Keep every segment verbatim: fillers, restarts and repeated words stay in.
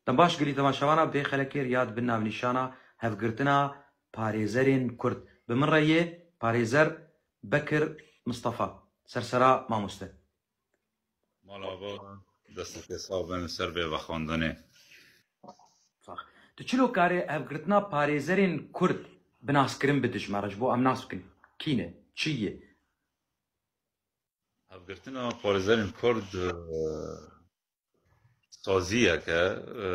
Dem baş, gilî temaşevana, vê xelekê riya dibin navnîşana hevgirtina parêzerên Kurd. Bi min re yê parêzer Bekir Mistefa. Sersera mamoste. Mala ava, destê te sax bin, ser vê vexwendinê. Tu çilo karê hevgirtina parêzerên Kurd bi naskirin bidij me re, ji bo em nas bikin kî ne, çi ye? Hevgirtina parêzerên Kurd, e, saziyeke, e,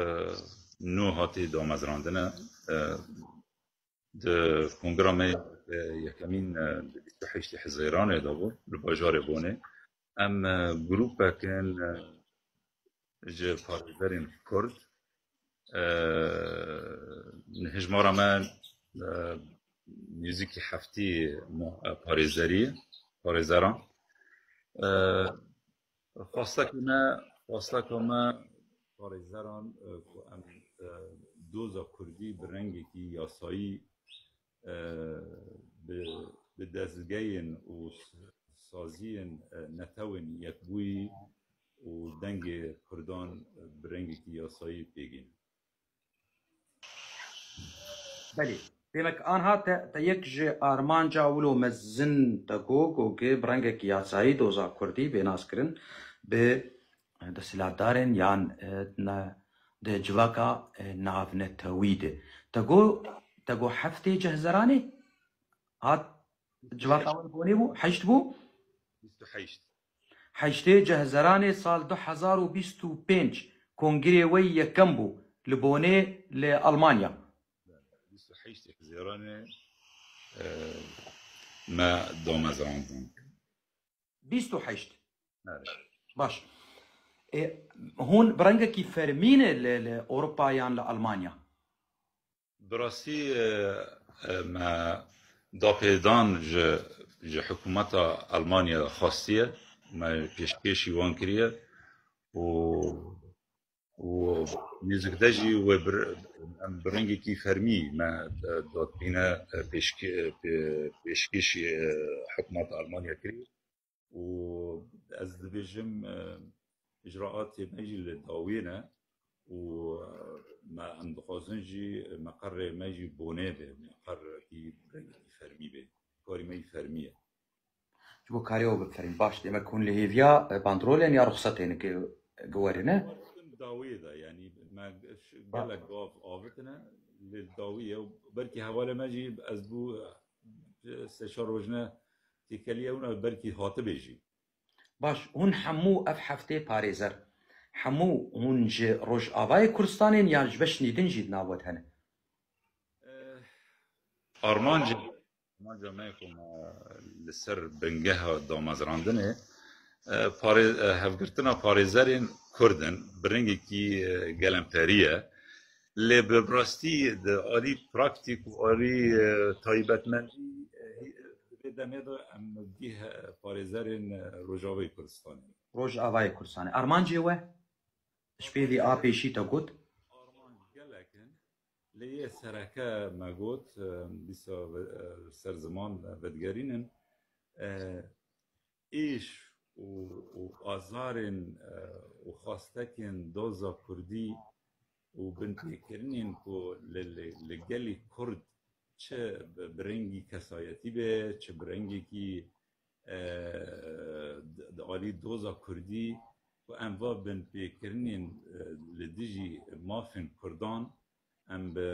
nû hatî damezrandine. E, di kongra me, e, yekemîn, e, di bîst û heştê Hezîranê de bû, li bajarê Bonê. Em, e, grûpek in, e, ji parêzerên Kurd. E, hejmara me, e, nêzîkî heftî mo-, e, parêzerî, parêzeran. E, xwestekî me, xwesteka me parêzeran, e, ku em, e, doza Kurdî bi rengekî yasayî, e, bi, bi dezgehên û s-, saziyên, e, netewên yekbûyî û dengê Kurdan, e, bi rengekî yasayî pêgîn. Belê. Demek anha te, te yek ji armanca wilo mezin te got, got ki bi rengekî yasayî doza Kurdî bê naskirin bi desthilatdarên yan, e, ne, di civaka, e, navnetewî de. Te got, te got heftê Cehzeranê hat civaka we Bonê bû, heşt bû? Bîst û heşt. Heştê Cehzeranê sal du hezar û bîst û pênc kongrê we yekem bû li Bonê li Almanya. Bîst û heştê Hezîranê, e, me damezrandin. Bîst û heşt. Evet. Baş. E, hûn bi rengekî fermî ne li, li Ewropa yan li Almanya? Bi rastî, e, e, me dapêdan ji, ji hikûmeta Almanya xwestiye. Me pêşkêşî wan kiriye û, û nêzikde jî wê bir, em bi rengekî fermî me, e, datbîne, e, pêşke-, e, pê-, pêşkêşî, e, hikûmeta Almanya kiriye. û ez dibêjim, e, icraatê me jî li dawiyê ne û, e, me, em dixwazin jî meqerê me jî Bonê be, meqerekî rengekî fermî be. Karî me jî fermî ye. Ji bo karê we bifermî. Baş, demek hûn li hêviya, e, bandrolên ya ruxsetên ki, ki werî ne? Dawiyê de, yanî me ş-, gelek gav avitine, lê dawiyê, belkî hevalê me jî ez bû, e, sê çar rojine têkeliye wina belkî hatibê jî. Baş, hûn hemû ev heftê parêzer, hemû hûn ji Rojavayê Kurdistanê ne yan ji beşên din jî di nav we de hene? Armanca, armanca me ku me li ser bingeha damezrandinê, e, parê-, e, hevgirtina parêzerên Kurd in, bi rengekî, e, gelemperî ye. Lê bi rastî di alî praktîk û alî, e, taybetmendî, e, di vê demê de em bi parêzerên, e, Rojavayê Kurdistanê. Rojavayê Kurdistanê. Armancê we? Ji pêvî a pêşî te got? Armanc gelek in. Lê yê sereke me got, e, dîsa ve-, e, ser ziman vedigerînin. E, êş û, û azarên, e, û xwestekên doza Kurdî û binpêkirinên ku li, li, li gelî Kurd çi bi, bi rengî kesayetî be, çi bi rengekî, e, di, di alî doza Kurdî ku em va binpêkirinên, e, li dijî mafên Kurdan, em bi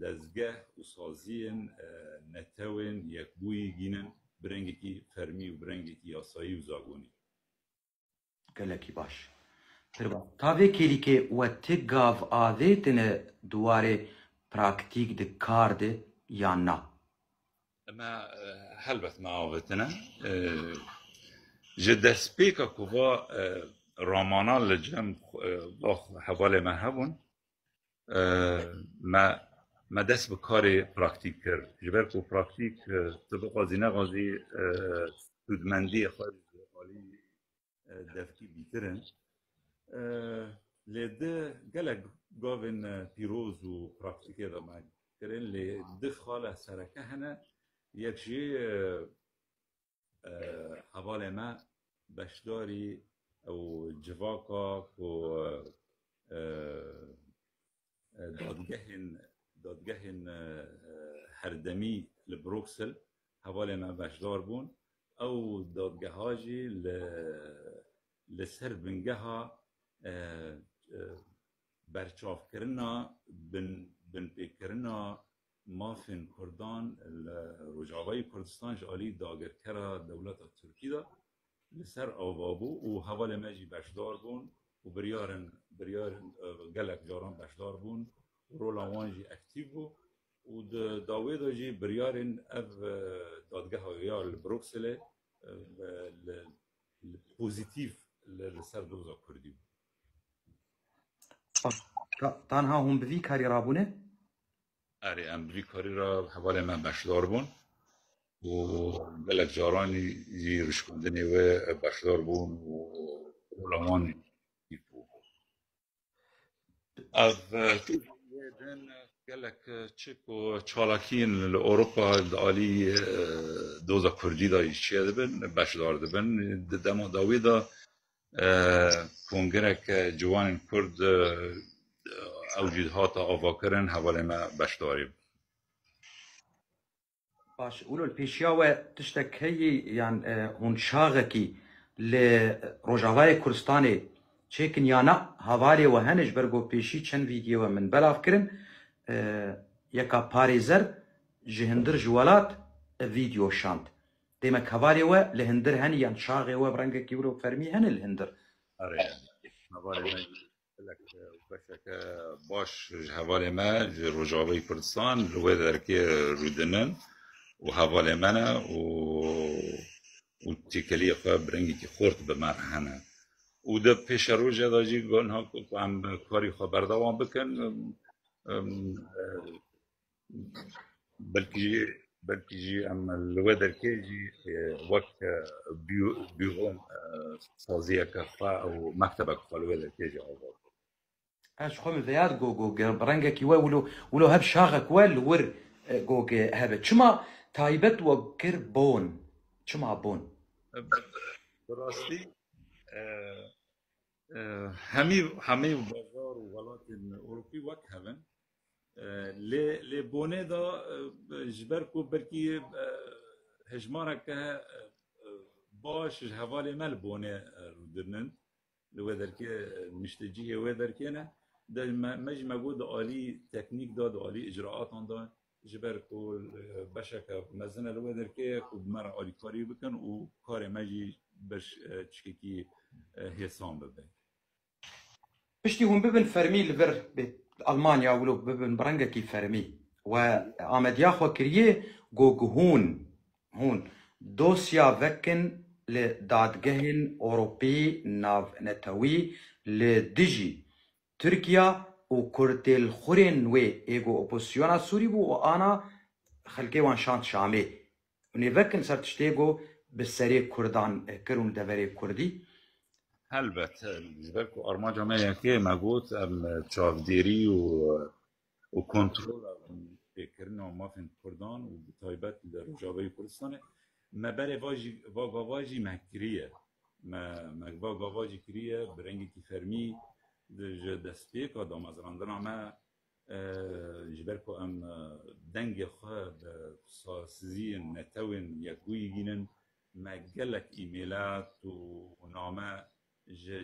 dezgeh û saziyên, e, netewên yekbûyî gînin bi rengekî fermî û bi rengekî yasayî û zagonî. Gelekî baş. Pir baş. Ta vê kêlîkê we ti gav avêtine di warê praktîk di kar de yan na? Me, e, helbet me avêtine. E, ji destpêka ku va, e, ramana li cem, e, va hevalê me hebûn, e, me, me dest bi karê praktîk kir. Ji ber ku praktîk, e, tu bixwazî nexwazî, e, sûdmendiyê xwe ji alî, e, devkî bîtir in. E, lê di gelek gavên, e, pîroz û praktîkê de me kirin, lê di xala sereke hene, yek jî, e, e, hevalê me beşdarî ew civaka ku, e, dadgehên, dadgehên, e, e, herdemî li Bruksel hevalê me beşdar bûn. Ew dadgeha jî li, li ser bingeha, e, e, berçavkirina bin, binpêkirina mafên Kurdan li Rojavayê Kurdistan ji alî dagirkera dewleta Tirkî de li ser ava bû û hevalê me jî beşdar bûn û biryarin, biryarin, e, gelek caran beşdar bûn û rola wan jî aktîf bû û di dawê de jî biryarên ev, e, dadgeha ya li Brukselê, e, li, li pozîtîf li, li ser doza Kurdî bû. Ta-, tanha hûn bi vî karî rabûne? Erê, em bi vî karî re hevalê me beşdar bûn û gelek caranî jî rişkandinê wê beşdar bûn û rola wan jî bû. Ev, e, gelek çik û çalakiyên li Ewropa di alî, e, doza Kurdî de jî çêdibin, beşdar dibin. Di dema dawî de e, kongreke ciwanên Kurd, e, ew jî hate avakirin, hevalê me beşdarî bû. Baş, wilo li pêşiya we tiştek heyî yan, e, hûn çaxekî li Rojavayê Kurdistanê çêkin ya na? Hevalê we hene, ji ber ku pêşî çend vîdyoyê we min belav kirin, e, yeka parêzer ji hindir ji welat, e, vîdyo şand. Demek hevalê we li hindir hene yan çaxê we bi rengekî wilo fermî hene li hindir? Erê, hevalê me gelek, e, beşeke baş ji hevalê me ji Rojavayê Kurdistan li wê derkê rûdinin û hevalê me ne û, û têkiliyê xwe bi rengekî xurt bi me re hene. Û di pêşerojê de jî niha ku em karî xwe berdewam bikin, em, em, Belkî jî, belkî jî em li wê derkê jî, e, wek, e, bî-, bîron, e, saziyeke xwe û mektebeke xwe li wê derkê jî ava. Ez ji xwe min vêya digo, go, ge-, bi rengekî we wilo, wilo heb şaxek we li wir, e, go, ge-, hebe. Çima taybet we kir bon? Çima bon? Bi rastî, e, E, hemî, hemî bazar û welatên Ewropî wek hev in. E, lê, lê bonê de, e, ji ber ku belkî, e, hejmareke, e, e, baş ji hevalê me li bonê, e, rûdinin, li wê derkê, e, niştecihê wê derkê ne. De me, me jî me got di alî teknîk de, di alî icraatan de, ji ber ku, e, beşeke mezin e li wê derkê ye ku bi me re alîkarî bikin û karê me jî beş, e, çikekî, e, hêsan bibe. Piştî hûn bibin fermî li vir, bi Almanya wilo bibin bi rengekî fermî. We amediya xwe kiriye ku hûn, hûn dosya vekin li dadgehên Ewropî, navnetewî li dijî Tirkiya û Kurdê li xurên wê ê ku opozisyona Sûrî bû û ana xelkê wan şand Şamê. Hûn ê vekin ser tiştê ku bi serê Kurdan, e, kir û li deverê Kurdî? Helbet, e, ji ber ku armanca me yekê me got, em, e, çavdêrî û, û kontrola pêkirina mafên Kurdan û bi taybet li Rojavayê Kurdistanê me berê va jî, va gava jî me kiriye. Me, me va gava jî kiriye, bi rengekî fermî di, ji destpêka damezrandina me, e, ji ber ku em, e, dengê xwe bi saziyên netewên yekbûyî gînin, me gelek îmêlat û name ji,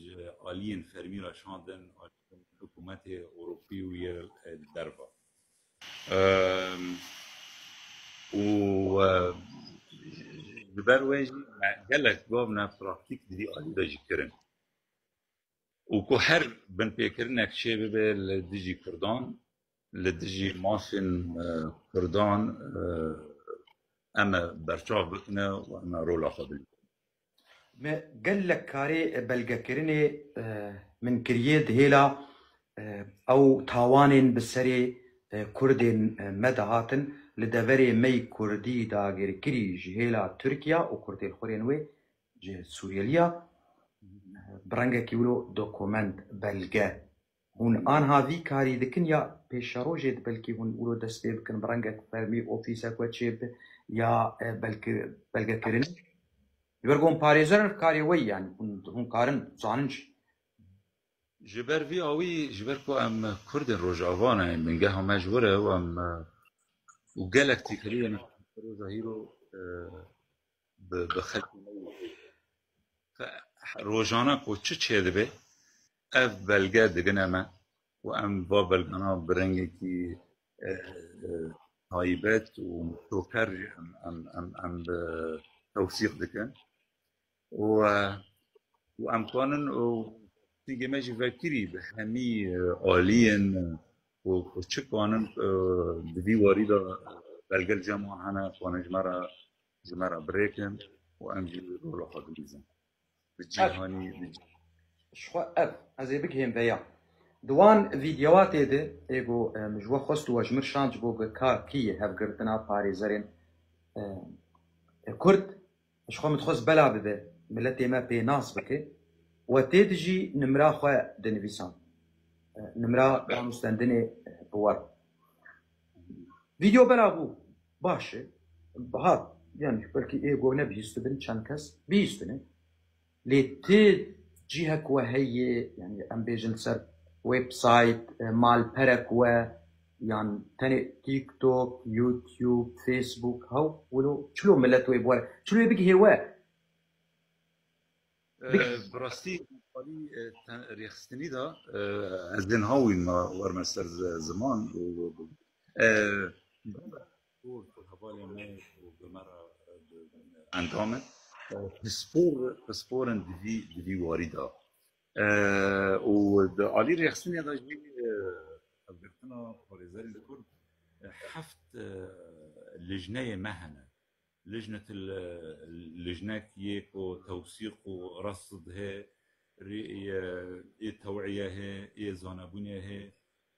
ji aliyên fermî re şandin, aliyên hikûmetê Ewropî û yê, e, derve. Em, û, e, ji ber wê jî me gelek gav ne praktîk di vî alî de jî kirin. Û ku her binpêkirinek çê bibe li dijî Kurdan, li dijî mafên, e, Kurdan, e, em ê berçav bikine û em ê rola xwe bidin. Me gelek karê belgekirinê, e, min kiriye di hêla, e, ew tawanên bi serê, e, Kurdên, e, me dihatin li deverê me yî Kurdî dagirkirî ji hêla Tirkiya û Kurdên xurên wê ji Sûriyeliya, e, bi rengekî wilo dokument, belge. Hûn anha vî karî dikin ya pêşerojê di belkî hûn wilo dest pê bikin bi rengek fermî ofîsek we çêbibe ya, e, belki, belgekirinê? Ji ber ku hûn parêzer in karê we yî, yanî hûn, hûn karin zanin jî. Ji ber vî awî, ji ber ku em Kurdên Rojava ne, bingeha me ji wir e û em, e, û gelek têkiliyên roja hîro, e, bi, bi xelkê me yê. Rojane ku çi çêdibe, ev belge digine me û em va belgana bi rengekî, e, e, taybet û şoker jî em, em, em, em bi tewsîq dikin. Û, e, û em kanin û tîgê me jî vekirî bi hemî, e, aliyên, e, ku, ku çi kanin, e, di vî warî de belge li cem wan hene, kanin ji me re, ji me re birêkin û em jî rola xwe dilîzin. Bi cîhanî, bi cî- Ji xwe ev, ez ê bigihêm veya. Di wan vîdeoatê de, ê ku, e, min ji we xwest û we ji min şand ji bo ku ka kî ye hevgirtina parêzerên, e, e, Kurd, ji xwe min dixwest bela bibe, miletê me pê nas bike. We tê de jî nimra xwe dinivîsan. E, nimra danûstendinê, e, bi we re. Vîdeo bela bû. Baş e. Hat, yani belkî ê ku nebihîstibin çend kes bihîstine. Lê ti cihek we heye, yani em bêjin ser website, e, malperek we, yan tenê TikTok, YouTube, Facebook, hew, wilo çilo millet wê bi we re, çilo wê bigihê we. Bik- Bi rastî, alî, e, te-, rêxistinî de, e, ez dên hawîn me werme ser zi-, ziman û, e, ku, ku hevalê me û bi me re, e, bi, bi endam in, e, pispor, pispor in di vî, di vî warî de. E, û di alî rêxistinê de jî, e, hevgirtina parêzerên Kurd, e, heft, e, lijneyê me hene. Lijnet il-, lijnek yê ku tewsîq û resd he, rê-, yê, yê tew'iye he, yê zanebûnê he,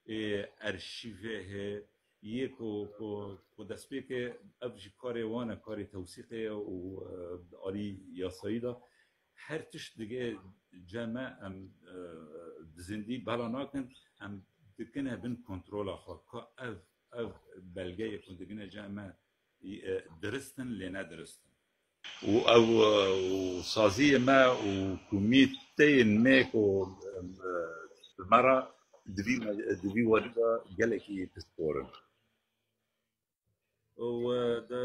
yê erşîvê he, yê ku, ku, ku destpêkê ev jî karê wan e, karê tewsîqê ye û, e, di alî yasayî de her tişt digê cem e, em, e, bi zindî bela nakin, em dikine bin kontrola xwe. Ka ev, ev belgeyê ku digine cem e, e, dirist in, lê ne dirist in. Û ew, e, û saziyê me û komîteyên me ku, e, bi me re di vî me-, di vî warî de gelekî pispor in. Û, e, di,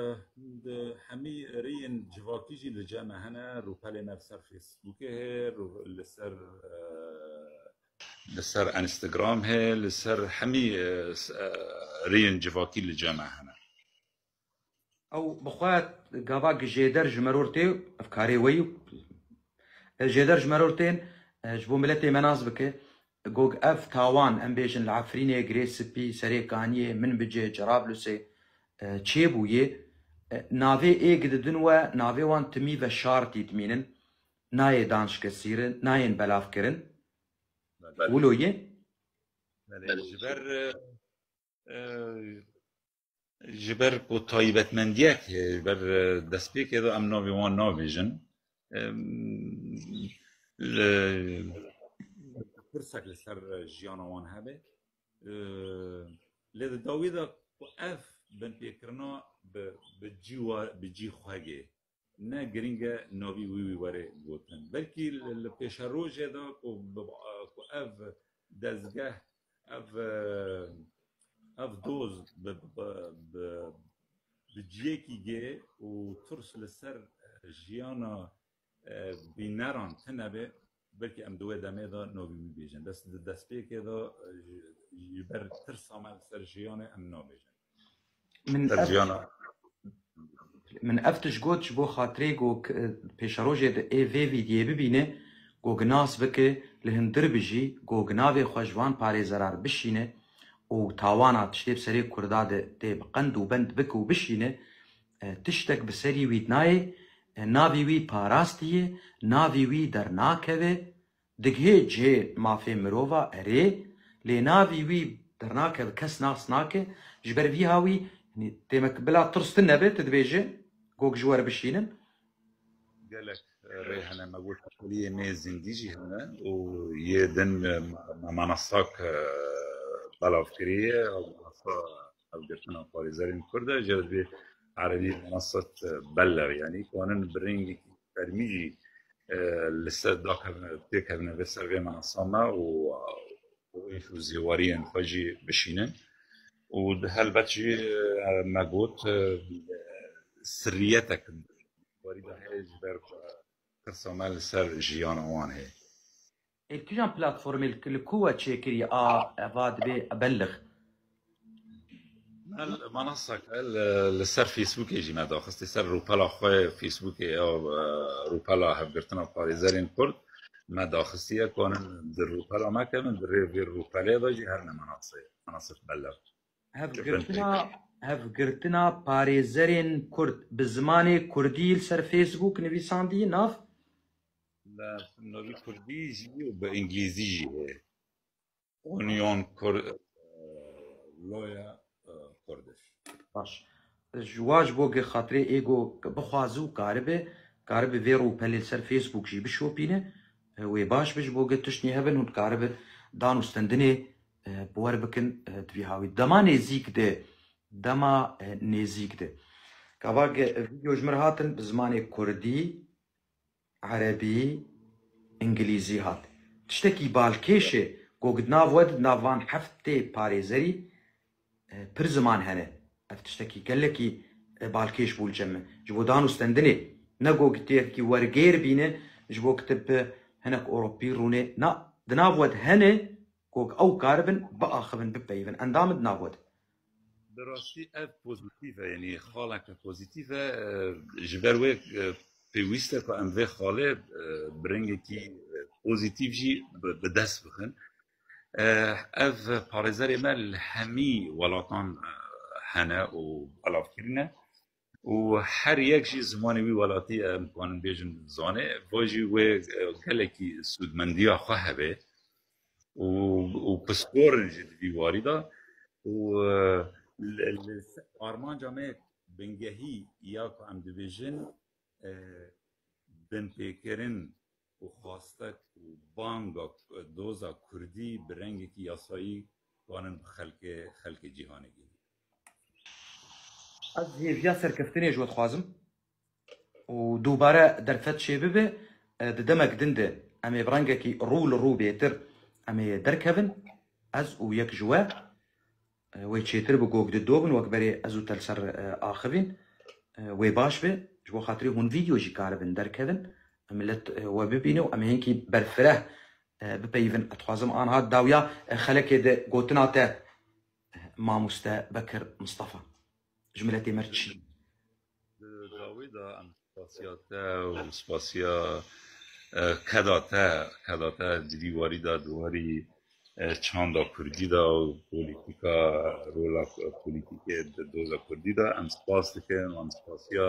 di hemî rêyên civakî jî li cem me hene, rûpelê me li ser Facebookê heye, rû-, li ser, e, li ser Instagram heye, li ser hemî, e, s-, e, rêyên civakî li cem me hene. Ew bi xwe gava gi jêder ji meror tê, ev karê we yî, e, jêder ji meror tên, e, ji bo miletê me nas bike. Gog ev tawan, em bêjin li Efrînê, Girê Spî, Serê Kaniyê, Minbicê, Cerablusê, e, çêbûyê. E, navê ê gi didin we, navê wan timî veşartî dimînin. Nayê danşikesîrin, nayên belavkirin. Belê. Wilo yê? Belê. Ji ber, e, e, Ji ber ku taybetmendiyek heye, ji ber, e, destpêkê de em navê wan nabêjin. Em, li, pirsek li ser jiyana wan hebe. E, lê di dawî de ku ev binpêkirina bi, bi cî wa-, bi cî xwe gê. Ne girîng e navî wî wî were gotin. Belkî li, li pêşerojê de ku bi, ku ev dezgeh, ev, ev doz bi, bi, bi, bi ciyekî gê û tirs li ser jiyana, e, bîneran tune be, belkî em di wê demê de navî wî bêjin. Bes di destpêkê de, e, ji, ji ber tirsa me li ser jiyanê em nabêjin. Min ev, min ev tişt got ji bo xatirê gog, e, pêşerojê di ê vê vîdiyê bibîne, gog nas bike, li hundir bijî, gog navê xwe ji van parêzerar bişîne û tawana tiştê bi serê Kurda de tê bi qend û bend bike û bişîne, e, tiştek bi serî wî nayê, e, navî wî parastî ye, navî wî dernakeve, digihê cihê mafê mirova, erê, lê navî wî dernakeve, kes nas nake, ji ber vî hawî, yanî, têmek bila tirs tune be, tu dibêje, gog ji we re bişînin. Gelek, e, rê hene, me got, aliyê me zindî jî hene û yê din me, me, me menasak, e, belav kiriye, ew menasa hevgirtina parêzerên Kurd e, ji vê erebî menasat, e, bellex, yanî, kanin bi rengekî fermî jî e, li ser dakevine, têkevine vê ser vê menasa me û, û êş û zêwariyên xwe jî bişînin. Û di helbet jî, e, me got, e, sirriyetek warî de heye ji ber ku tirsa me li ser jiyana wan heye. Ê, kîjan platformê li, li ku we çêkirî a eva dibê ebelix? Me li manaseke li, li ser Facebookê jî me daxistî, ser rûpela xwe Facebookê ya, e, rûpela Hevgirtina Parêzerên Kurd me daxistiye, kanin di rûpela me kevin, di rê vê rûpelê de jî herine manasê, manasif bellev. Hevgirtina, hevgirtina parêzerên Kurd bi zimanê Kurdî li ser Facebook nivîsandî nav? Bi navî Kurdî jî û bi Îngilîzî jî heye. Union Kur-, e, Lawyer, e, Kurdish. Baş. Ji wa ji bo ge xatirê êgo bixwazi û karibe, karibe vê rûpelê li ser Facebook jî bişopîne. E, wê baş be ji bo ge tiştnî hebin hûn karibe dan û stendinê, e, bi wer bikin, e, di vî hawî. Dema nêzîk de, dema, e, nêzîk de. Gava ge, e, vîdeo ji mir hatin bi zimanê Kurdî, Erebî, Îngilîzî hat. Tiştekî balkêş e, ku di nav we de, di nav van heftê parêzerî, e, pir ziman hene. Ev tiştekî gelekî, e, balkêş bû li cem min. Ji bo dan û stendinê, ne ku têkî wergêr bîne, ji bo kitib bi hinek Ewropî rûnê. Na, di nav we de hene, ku ew karibin, biaxivin, bipeyivin. Endam e di nav we de. Bi rastî ev pozîtîf e, yanî xaleke pozîtîf e, e, ji ber wê, e, pêwîst e ku em vê xalê, e, bi rengekî, e, pozîtîf jî bi, bi dest bixin. E, ev parêzerê me li hemî welatan, e, hene û belav kirine û her yek jî zimanê wî welatî, em kanin bêjin, dizane. Va jî wê, e, gelekî sûdmendiya xwe hebe û, û pisporin jî di vî warî de û, e, li, li armanca me bingehî ya ku em dibêjin, e, binpêkirin û xwastek û banga doza Kurdî bi rengekî yasayî kanin bi xelkê, xelkê cîhanê gihînin. Ez hêviya serkeftinê ji we dixwazim û dubare derfet çêbibe, e, di demek din de em ê bi rengekî rû li rû bêtir em ê derkevin, ez û yek ji we, e, wê çêtir bi gog di do bin, wek berê ez û te li ser, e, axivîn, e, wê baş be, ji bo xatirê hûn vîdeo jî karibin derkevin, milet, e, we bibîne û em ê hinkî berfireh, e, bipeyivin. Ez dixwazim anha dawiya, e, xelekê de gotina te, e, mamoste Bekir Mistefa. Ji miletê me re çi? Di dawî de em spasiya te û spasiya, e, keda te, keda te di vî warî de, di warî, e, çanda Kurdî de û polîtîka, rola polîtîkê di doza Kurdî de em spas dikin, em spasiya,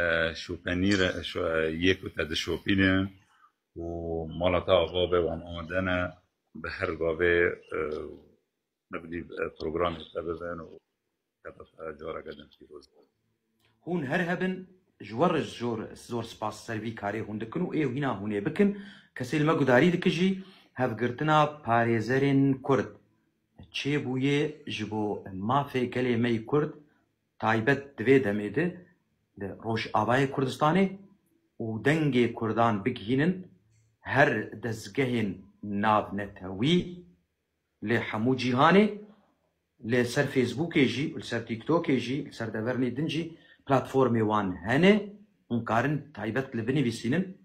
e, şopenî re, şo-, e, yê ku te dişopîne û mala te ava be wan amade ne bi her gavê, e, Tevlî, e, programê te bibin û heta te careke din pîroz be. Hûn her hebin, ji we re zor, zor spas ser vî karê hûn dikin û ê hîna hûn ê bikin. Kesê li me gudarî dike jî, hevgirtina parêzerên Kurd çêbûye ji bo mafê gelê me yê Kurd, taybet di vê demê de li Rojavayê Kurdistanê û dengê Kurdan bigihînin her dezgehên navnetewî, lê hemû cîhanê, lê ser Facebookê jî, li ser TikTokê jî, li ser devernê din jî platformê wan hene, hûn karin taybet li binivîsînin,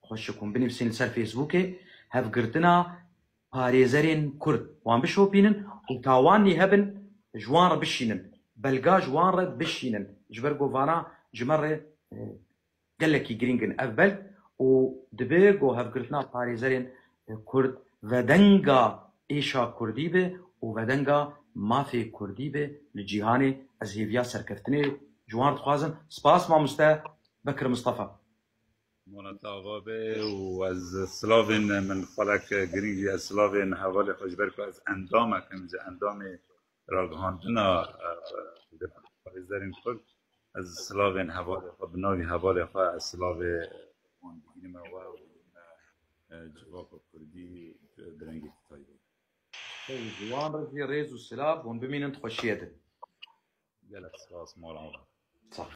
xweşik hûn binivîsînin li ser Facebookê, hevgirtina parêzerên Kurd, wan bişopînin û tawanî hebin, ji wan re bişînin, belga ji wan re bişînin, ji ber ku vana ji me re, e, gelekî girîng in ev belg û dibe ku hevgirtina parêzerên, e, Kurd vedenga êşa Kurdî be û vedenga mafê Kurdî be li cîhanê. Ez hêviya serkeftinê ji wan dixwazim. Spas mamoste Bekir Mistefa. Mona te ava be û ez silavên min xwelek girîng jî ez silavên hevalê xwe ji ber ku ez endamek im ji endamê ragihandina, e, parêzerên Kurd, ez silavên hevalê xwe, bi navî hevalê xwe ez silavê wan digînime we û, e, civaka Kurdî bi rengekî taybet. Ji wan re jî rêz û silav, hûn bimînin di xweşiyê de. Gelek spas, mala we. Sağ ol.